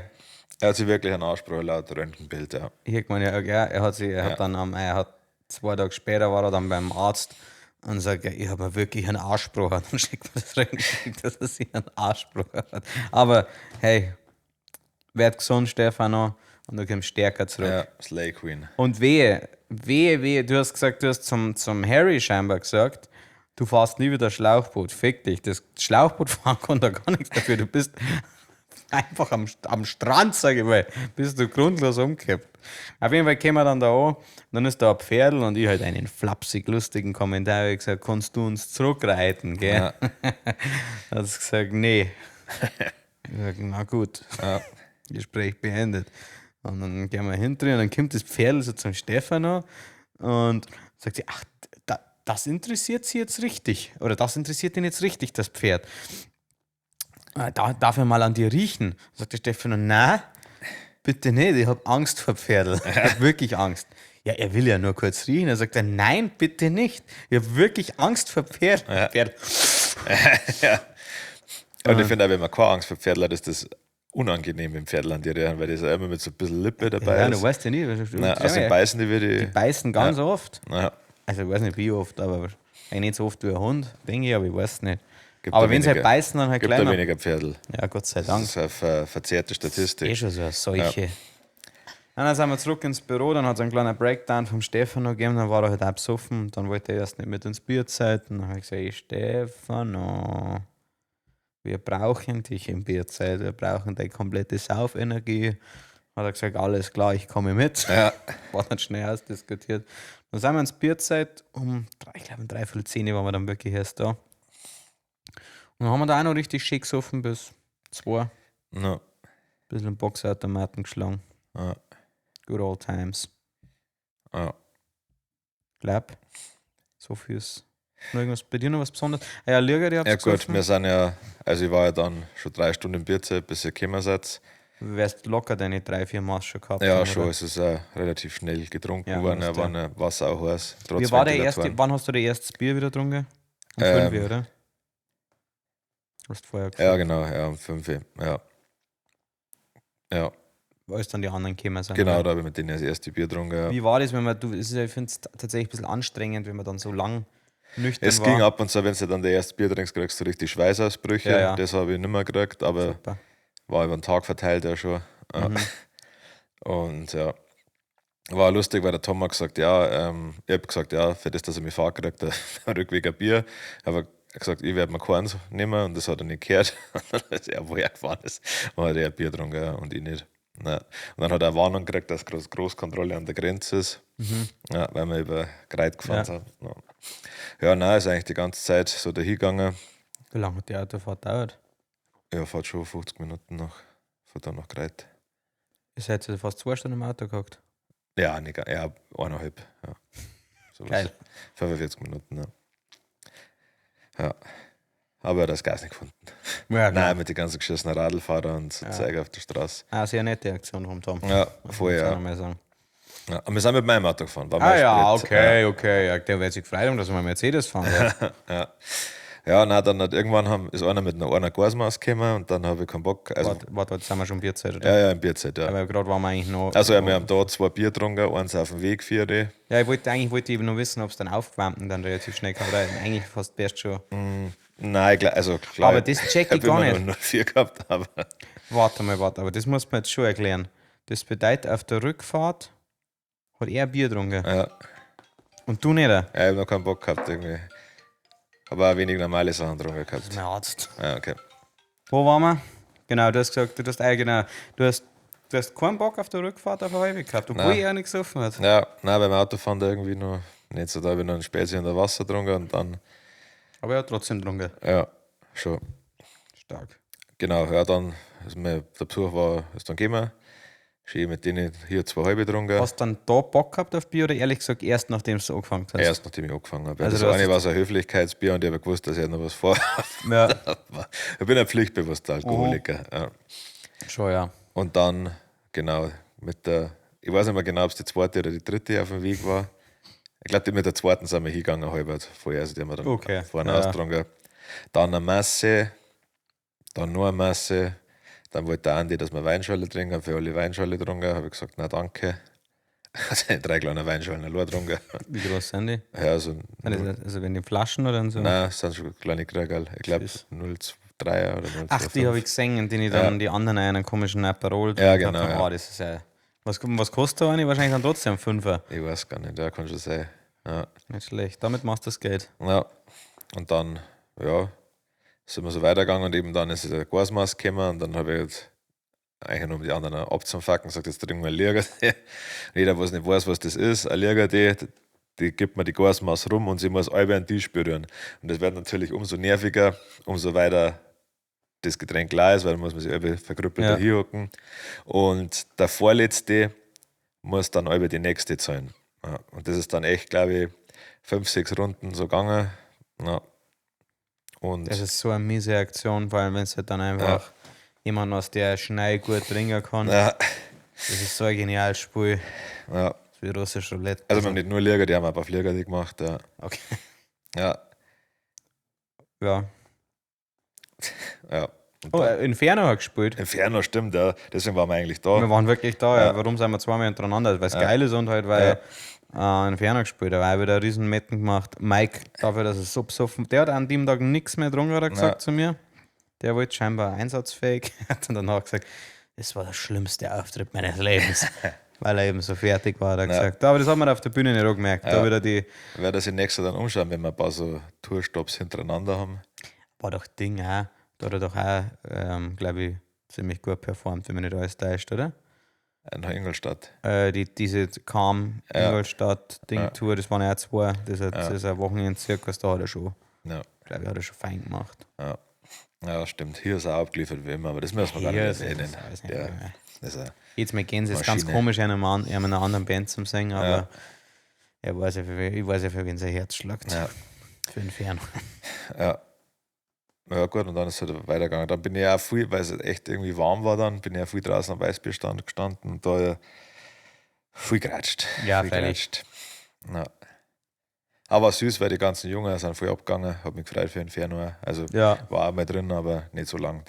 Er hat sich wirklich einen Arsch gebrochen laut Röntgenbild, ja. Ich meine, ja, ja, er hat sich, er hat dann am, er hat 2 Tage später war er dann beim Arzt und sagt, ja, ich habe mir wirklich einen Arsch gebrochen. Dann schickt man das Röntgenbild, dass er sich einen Arsch gebrochen hat. Aber hey, werd gesund, Stefano, und du kommst stärker zurück. Ja, Slay Queen. Und wehe, wehe, wehe, du hast gesagt, du hast zum Harry scheinbar gesagt, du fährst nie wieder Schlauchboot. Fick dich. Das Schlauchbootfahren kann da gar nichts dafür. Du bist einfach am Strand, sag ich mal, bist du grundlos umgekippt. Auf jeden Fall kommen wir dann da an, dann ist da ein Pferdl und ich halt einen flapsig lustigen Kommentar ich gesagt, kannst du uns zurückreiten, gell? Ja. Hat sie gesagt, nee. Ich sag, na gut. Ja. Gespräch beendet. Und dann gehen wir hinter und dann kommt das Pferdl so zum Stefano und sagt sie, ach, das interessiert sie jetzt richtig. Oder das interessiert ihn jetzt richtig, das Pferd. Da, darf ich mal an dir riechen? Sagt der Stefano, na, bitte nicht, ich habe Angst vor Pferdl. Ich habe wirklich Angst. Ja, er will ja nur kurz riechen. Er sagt, nein, bitte nicht. Ich habe wirklich Angst vor Pferdl. Ja. Pferdl. Ja. Und ich finde auch, wenn man keine Angst vor Pferdl hat, ist das unangenehm, wenn Pferdl an dir rühren, weil das ja immer mit so ein bisschen Lippe dabei Ja, du ist. weißt ja nie. Nein, also beißen die wie Die beißen ganz oft. Ja. Also ich weiß nicht wie oft, aber eigentlich nicht so oft wie ein Hund, denke ich, aber ich weiß nicht. Gibt aber da wenn sie halt weniger. beißen, dann halt Gibt da kleiner. weniger Pferdl. Ja, Gott sei Das Dank. ist eine verzerrte Statistik. Eh schon so eine Seuche. Ja. Dann sind wir zurück ins Büro, dann hat es einen kleinen Breakdown vom Stefano gegeben, dann war er halt auch besoffen, dann wollte er erst nicht mit ins Bierzeit und dann habe ich gesagt, ey, Stefano, wir brauchen dich im Bierzeit, wir brauchen deine komplette Saufenergie. Hat er gesagt, alles klar, ich komme mit. Ja. War dann schnell ausdiskutiert. Dann sind wir ins Bierzeit, um, ich glaube um 9:45 waren wir dann wirklich erst da. Und dann haben wir da auch noch richtig schick gesoffen bis 2. Ja. Bisschen Boxautomaten geschlagen. Ja. Good old times. Ja. Glaub. So viel ist. Noch irgendwas, bei dir noch was Besonderes? Ah ja, Lürger, die Ja gut, wir sind ja, also ich war ja dann schon 3 Stunden im Bierzelt, bis ihr gekommen seid. Wärst locker deine 3, 4 Maß schon gehabt. Ja, haben, schon, oder? es ist auch relativ schnell getrunken Ja, worden, das ja, war ja Wasser auch heiß. Trotz Wie war der Ventilatoren. erste, wann hast du dein erstes Bier wieder getrunken? Um 5, oder? Hast du vorher gesagt. Ja, genau, ja, um 5 Uhr, ja. Ja, Als dann die anderen gekommen sind. genau, oder? da habe ich mit denen das erste Bier getrunken. Ja. Wie war das, wenn man, du, es ist ja, ich finde es tatsächlich ein bisschen anstrengend, wenn man dann so lang nüchtern Es war. ging ab und zu, wenn du dann der erste Bier trinkst, kriegst du richtig Schweißausbrüche. Ja, ja. Das habe ich nicht mehr gekriegt, aber Super. war über den Tag verteilt ja schon. Ja. Mhm. Und ja, war lustig, weil der Tom hat gesagt, ja, ich habe gesagt, ja, für das, dass er mich fahren kriegt, am Rückweg ein Bier. Aber er hat gesagt, ich werde mir keins nehmen und das hat er nicht gehört. Und dann ist er, wo er gefahren ist, und hat er ein Bier getrunken ja, und ich nicht. Ja. Und dann hat er eine Warnung gekriegt, dass Großkontrolle an der Grenze ist, ja, weil wir über Greit gefahren Ja. sind. Ja. Ja, nein, ist eigentlich die ganze Zeit so dahingegangen. Wie lange hat die Autofahrt gedauert? Ja, fährt schon 50 Minuten noch, von da nach Greit. Ihr seid ja fast 2 Stunden im Auto gehockt. Ja, nicht, ja, 1,5. Ja. Sowas. Geil. 45 Minuten, ja. Ja. Aber er hat das Gas nicht gefunden. Ja, Nein, mit den ganzen geschissenen Radlfahrer und so Zeug auf der Straße. Ah, sehr nette Aktion vom Tom. Ja, voll, Muss ich ja. noch mal sagen. Ja. Und wir sind mit meinem Auto gefahren. War Ah mein ja, Sprit. okay, okay. Ja, der wird sich gefreut haben, dass wir Mercedes fahren. darf. Ja, ja nein, dann hat irgendwann ist einer mit einer Gasmaske gekommen und dann habe ich keinen Bock. Also, Warte, warte, jetzt sind wir schon Bierzeit, oder? ja, ja, im Bierzeit, ja. Aber gerade waren wir eigentlich noch. Also, ja, wir haben da 2 Bier getrunken, eins auf dem Weg, 4. Ja, ich wollte eigentlich wollte ich eben noch wissen, ob es dann aufgewärmten dann relativ schnell kam. Oder eigentlich fast best schon. Nein, also klar. Aber das check ich hab gar immer nicht. noch nur 4 gehabt, aber Warte mal, warte, aber das muss man jetzt schon erklären. Das bedeutet, auf der Rückfahrt hat er Bier getrunken. ja. Und du nicht? Ja, ich hab noch keinen Bock gehabt irgendwie. Aber auch wenig normale Sachen getrunken gehabt. Mein Arzt. Ja, okay. Wo waren wir? Genau, du hast gesagt, du hast, genau, du hast keinen Bock auf der Rückfahrt auf der Halbe gehabt, obwohl Nein. er nichts gesoffen hat. Ja, nein, beim Autofahren da irgendwie noch nicht so. Da habe ich noch einen Spezi und ein Wasser getrunken und dann, Aber er hat trotzdem getrunken. ja, schon. Stark. Genau, ja, dann, ist mir, der Besuch war, ist dann gekommen. Schön mit denen hier 2 halbe getrunken. Hast du dann da Bock gehabt auf Bier oder ehrlich gesagt erst nachdem du angefangen hast? Erst nachdem ich angefangen habe. Also das du hast eine war so ein Höflichkeitsbier und ich habe gewusst, dass ich noch was vor. Ja, Ich bin ein pflichtbewusster Alkoholiker. Ja. schon, ja. Und dann, genau, mit der, ich weiß nicht mehr genau, ob es die zweite oder die dritte auf dem Weg war. Ich glaube, mit der zweiten sind wir hingegangen, halbert vorher, also die haben wir dann Okay, vorne ja. ausgetrunken. Dann eine Masse, dann nur eine Masse, Dann wollte der Andi, dass wir Weinschorle trinken, für alle Weinschorle getrunken. Habe ich gesagt, na danke. Also drei kleine Weinschorlen allein getrunken. Wie groß sind die? Ja, so. Also wenn die Flaschen oder so? Nein, das sind schon kleine Krügerl. Ich glaube 0,3 oder 0,25. Ach, die habe ich gesehen, die ich dann die anderen einen komischen Aperol. Ja, genau. Ja. Oh, das ist ja. Was kostet da eine? Wahrscheinlich dann trotzdem 5er. Ich weiß gar nicht, ja, kann schon sein. Ja. Nicht schlecht. Damit machst du das Geld. Ja. Und dann, ja, sind wir so weitergegangen und eben dann ist der Gasmaß gekommen und dann habe ich jetzt eigentlich nur um die anderen abzufacken, gesagt, jetzt trinken wir Liagertee. Jeder, was nicht weiß, was das ist, ein Liagertee, die gibt mir die Gasmaß rum und sie muss alle einen Tisch berühren. Und das wird natürlich umso nerviger, umso weiter das Getränk leer ist, weil dann muss man sich alle verkrüppelt ja. da hinhocken. Und der Vorletzte muss dann alle die nächste zahlen. Ja, und das ist dann echt, glaube ich, 5, 6 Runden so gegangen. Ja. Und das ist so eine miese Aktion, vor allem wenn es halt dann einfach jemand aus der schnell gut trinken kann. Ja. Das ist so ein geniales Spiel. Ja. Das ist wie russisch Roulette. Also wir haben nicht nur Liga, die haben auch ein paar Flieger gemacht. Ja. Okay. Ja. Ja. Ja. Oh, Inferno hat gespielt. Inferno, stimmt, ja. Deswegen waren wir eigentlich da. Wir waren wirklich da, ja. Warum sind wir zweimal hintereinander? Weil es geil ist und halt, weil Inferno gespielt hat. Da war wieder riesen Metten gemacht. Mike, dafür, dass er so besoffen. Der hat an dem Tag nichts mehr getrunken, hat er gesagt zu mir. Der wollte scheinbar einsatzfähig. Hat dann danach gesagt, das war der schlimmste Auftritt meines Lebens. Weil er eben so fertig war, hat er gesagt. Aber das hat man auf der Bühne nicht auch gemerkt. Da wieder die. Werde sich nächstes dann umschauen, wenn wir ein paar so Tourstops hintereinander haben. War doch Ding auch. Da hat er doch auch, glaube ich, ziemlich gut performt, wenn man nicht alles täuscht, oder? Nach Ingolstadt. Diese Calm Ingolstadt-Ding-Tour, das waren ja auch zwei. Das ist ein Wochenend-Zirkus, da hat er schon, glaube ich, hat er schon fein gemacht. Ja. Ja, stimmt. Hier ist er auch abgeliefert wie immer, aber das müssen wir gar nicht erwähnen. Jetzt mit Gänse ist ganz komisch, einem einer anderen Band zum Singen, aber er weiß ja, ich weiß ja, für wen sein Herz schlagt. Ja. Für Inferno. Ja. Ja, gut, und dann ist es halt weitergegangen. Dann bin ich auch viel, weil es echt irgendwie warm war dann, bin ich auch viel draußen am Weißbierstand gestanden und da viel geratscht. Ja, viel freilich. Ja. Aber süß, weil die ganzen Jungen sind voll abgegangen. Hab mich gefreut für Inferno. Also war auch mal drin, aber nicht so lang.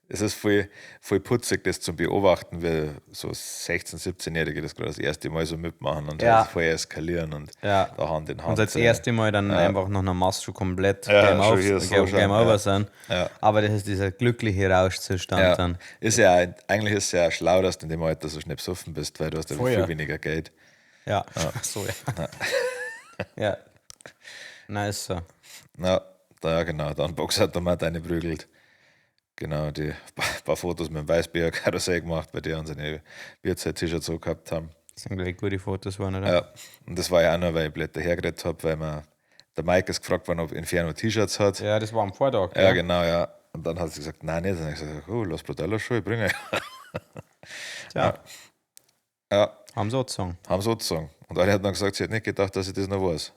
Es ist voll, voll putzig, das zu beobachten, wie so 16-, 17-Jährige das gerade das erste Mal so mitmachen und halt voll eskalieren und da Hand in Hand. Und das erste Mal dann einfach nach einer Masse schon komplett Game Over sind. Ja. Aber das ist dieser glückliche Rauschzustand dann. Ist ja, eigentlich ist es ja schlau, dass du in dem Alter so schnell besoffen bist, weil du hast ja viel weniger Geld. Ja, so ja. Ja. Nice so. Ja, da, genau. Dann Boxautomat eine prügelt. Genau, die paar Fotos mit dem Weißbier-Karussell gemacht, bei der unsere Bierzeit-T-Shirts so gehabt haben. Das sind gleich gute Fotos waren, oder? Ja, und das war ja auch noch, weil ich blöd dahergeredet habe, weil mir der Mike ist gefragt worden, ob Inferno T-Shirts hat. Ja, das war am Vortag. Ja, genau, ja. Und dann hat sie gesagt, nein, nicht. Und dann habe ich gesagt, oh, lass Brutallo schon, ich bringe. Tja. Ja. Haben sie auch gezogen. Haben sie auch gezogen. Und alle hat dann gesagt, sie hat nicht gedacht, dass ich das noch weiß.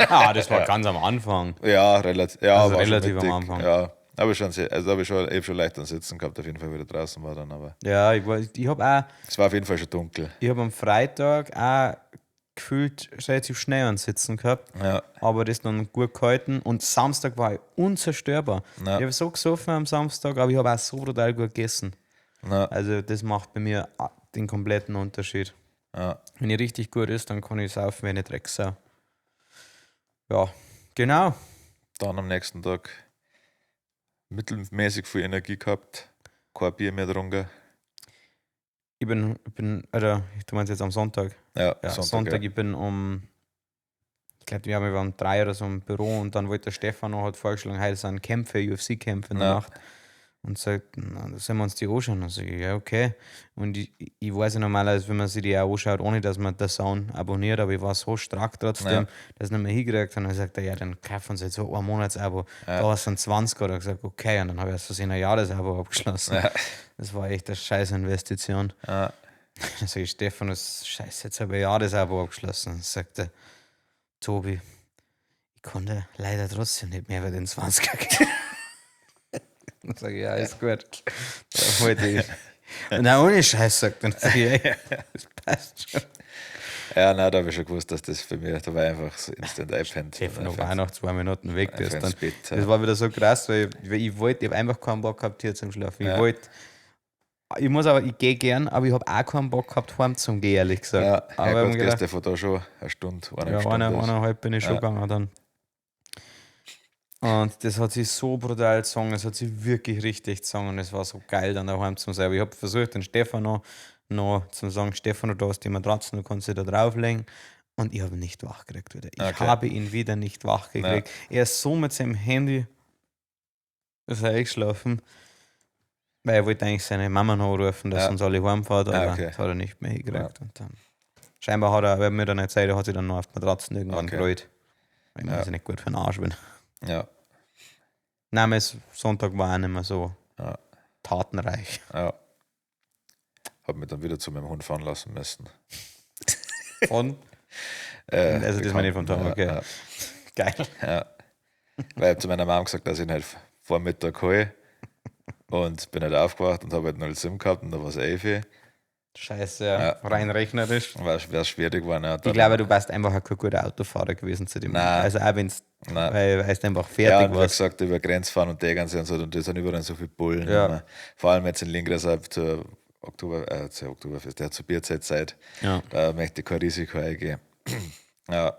Ah, das war ganz am Anfang. Ja, relativ, ja, also war relativ schon am Anfang. Ja, aber schon, also habe ich schon, ich hab schon leicht am Sitzen gehabt, auf jeden Fall wieder draußen war dann. Aber ja, ich habe auch. Es war auf jeden Fall schon dunkel. Ich habe am Freitag auch gefühlt relativ schnell am Sitzen gehabt. Ja. Aber das dann gut gehalten. Und Samstag war ich unzerstörbar. Ja. Ich habe so gesoffen am Samstag, aber ich habe auch so brutal gut gegessen. Ja. Also das macht bei mir den kompletten Unterschied. Ja. Wenn ich richtig gut ist, dann kann ich saufen, wenn ich Drecksau. Ja, genau. Dann am nächsten Tag mittelmäßig viel Energie gehabt, kein Bier mehr getrunken. Ich bin, oder du meinst jetzt am Sonntag? Ja, ja Sonntag, ja. Ich bin um, ich glaube, wir waren um 3 oder so im Büro und dann wollte der Stefan noch, hat vorgeschlagen, heute sind Kämpfe, UFC-Kämpfe in der Nacht. Und sagt, na, da sollen wir uns die anschauen. Und sage ich, ja, okay. Und ich weiß ja normalerweise, wenn man sich die auch anschaut, ohne dass man das Sound abonniert, aber ich war so stark trotzdem, dass ich nicht mehr hingekriegt habe. Und dann sagt er, ja, dann kaufen uns jetzt so ein Monatsabo. Ja. Da war es dann 20 oder gesagt, okay. Und dann habe ich erst versehen ein Jahresabo abgeschlossen. Ja. Das war echt eine scheiß Investition. Ja. Dann sage ich, Stefan, das scheiße, jetzt habe ich ein Jahresabo abgeschlossen. Dann sagt er, Tobi, ich konnte leider trotzdem nicht mehr bei den 20er gehen. Dann sage ich, ja, ist gut. Da wollte ich. Und dann ohne Scheiß sagt, dann sage ich, ey, das passt schon. Ja, nein, da habe ich schon gewusst, dass das für mich, da war ich einfach so instant eingepennt. Stefano war auch noch 2 Minuten weg. Der ist Einfach dann, ins Bett, ja. Das war wieder so krass, weil ich wollte, ich habe einfach keinen Bock gehabt, hier zum Schlafen. Ich Ja. wollte, ich muss aber, ich gehe gern, aber ich habe auch keinen Bock gehabt, heim zum Gehen, ehrlich gesagt. Ja, aber ich hab Herrgott, mir gedacht, gehst du von da schon eine Stunde, eineinhalb ja, Stunden. 1,5 bin ich schon Ja. gegangen dann. Und das hat sich so brutal gezogen, es hat sich wirklich richtig gezogen und es war so geil dann daheim zum sein. Aber ich habe versucht, den Stefano noch zu sagen, Stefano, da ist die Matratze, du kannst dich da drauflegen. Und ich habe ihn nicht wach gekriegt wieder. Ich Okay. habe ihn wieder nicht wach gekriegt. Er ist so mit seinem Handy ist er eingeschlafen. Weil er wollte eigentlich seine Mama noch anrufen, dass Ja. uns alle heimfahrt, aber Ah, okay. das hat er nicht mehr hingekriegt. Und dann, scheinbar hat er, weil er mir dann erzählt, er hat sich dann noch auf die Matratzen irgendwann Okay. gerollt. Weil ich Ja. ja nicht gut für den Arsch bin. Ja, Nein, mein Sonntag war auch nicht mehr so Ja. tatenreich. ja. Hab mich dann wieder zu meinem Hund fahren lassen müssen. Von? Also das meine ich vom Tom, Bekannten, okay. Ja, Geil. ja. Weil ich hab zu meiner Mom gesagt, dass ich ihn halt Vormittag hole. Und bin halt aufgewacht und habe halt 07 gehabt und da war es 11. Scheiße, ja. Ja. Rein rechnerisch. War es schwierig geworden. Ja, Ich dann- glaube, du warst einfach auch kein guter Autofahrer gewesen zu dem. Nein. Also auch wenn's, Nein. weil du einfach Ja, fertig und wie warst. gesagt, über Grenzfahren und Tegernsee und so, und da sind überall so viele Bullen. Ja. Immer. Vor allem jetzt in Lingres zur zur Oktoberfest, der zur Bierzeit, Ja. da möchte ich kein Risiko eingehen. Ja.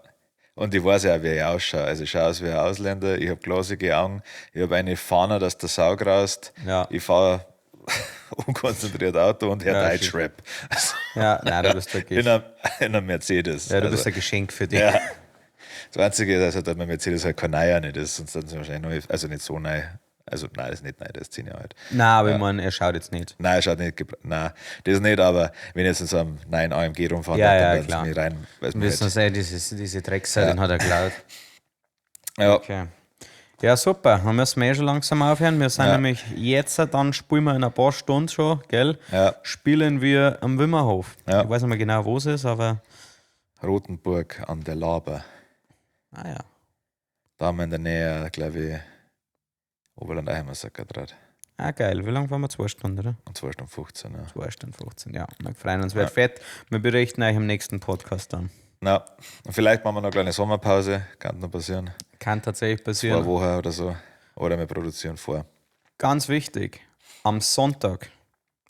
Und ich weiß ja auch, wie ich ausschaue. Also ich schaue aus wie ein Ausländer, ich habe glasige Augen, ich habe eine Fahne, dass der Sau graust. Ja. Ich fahre unkonzentriert Auto und höre Ja, Deutschrap. Also Ja, nein, du bist wirklich. in einem Mercedes. Ja, du also, bist ein Geschenk für dich. Ja. Das Einzige ist, also, dass mein Mercedes halt kein neuer nicht ist, sonst sind sie wahrscheinlich noch, also nicht so neu. Also, nein, das ist nicht neu, der ist 10 Jahre alt. Nein, aber ich meine, er schaut jetzt nicht. Nein, er schaut nicht, nein, das nicht, aber wenn ich jetzt in so einem neuen AMG rumfahre, Ja, dann ja, werden sie klar. mich rein. Weil's Wir mir wissen halt, uns, ey, diese Drecksau, den hat er geklaut. ja, Okay. Ja, super. Dann müssen wir eh schon langsam aufhören. Wir sind Ja. nämlich jetzt, dann spielen wir in ein paar Stunden schon, gell? Ja. Spielen wir am Wimmerhof. Ja. Ich weiß nicht mehr genau, wo es ist, aber. Rotenburg an der Laber. Ah ja. Da haben wir in der Nähe, glaube ich, Oberland Eimersacker draht. Ah, geil. Wie lange fahren wir? 2 Stunden, oder? Und 2 Stunden 15, ja. 2 Stunden 15, ja. Wir freuen uns, wird fett. Wir berichten euch im nächsten Podcast dann. Na, und vielleicht machen wir noch eine kleine Sommerpause, kann noch passieren. Kann tatsächlich Zwei passieren. Wochen oder so. Oder wir produzieren vor. Ganz wichtig, am Sonntag,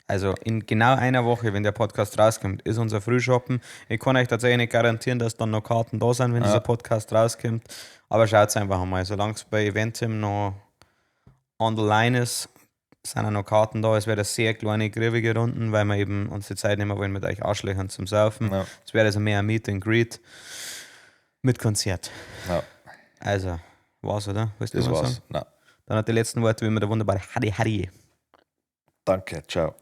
also in genau einer Woche, wenn der Podcast rauskommt, ist unser Frühschoppen. Ich kann euch tatsächlich nicht garantieren, dass dann noch Karten da sind, wenn dieser Podcast rauskommt. Aber schaut einfach mal, solange es bei Eventim noch on the line ist, sind auch noch Karten da. Es wird eine sehr kleine, griffige Runden, weil wir eben uns die Zeit nehmen wollen mit euch Arschlöchern zum Saufen. Ja. Es wäre also mehr ein Meet and Greet mit Konzert. Ja, Also, war's, oder? Willst du das noch was war's. sagen? Na, Dann hat die letzten Worte wie immer der wunderbare Harry Harry. danke, ciao.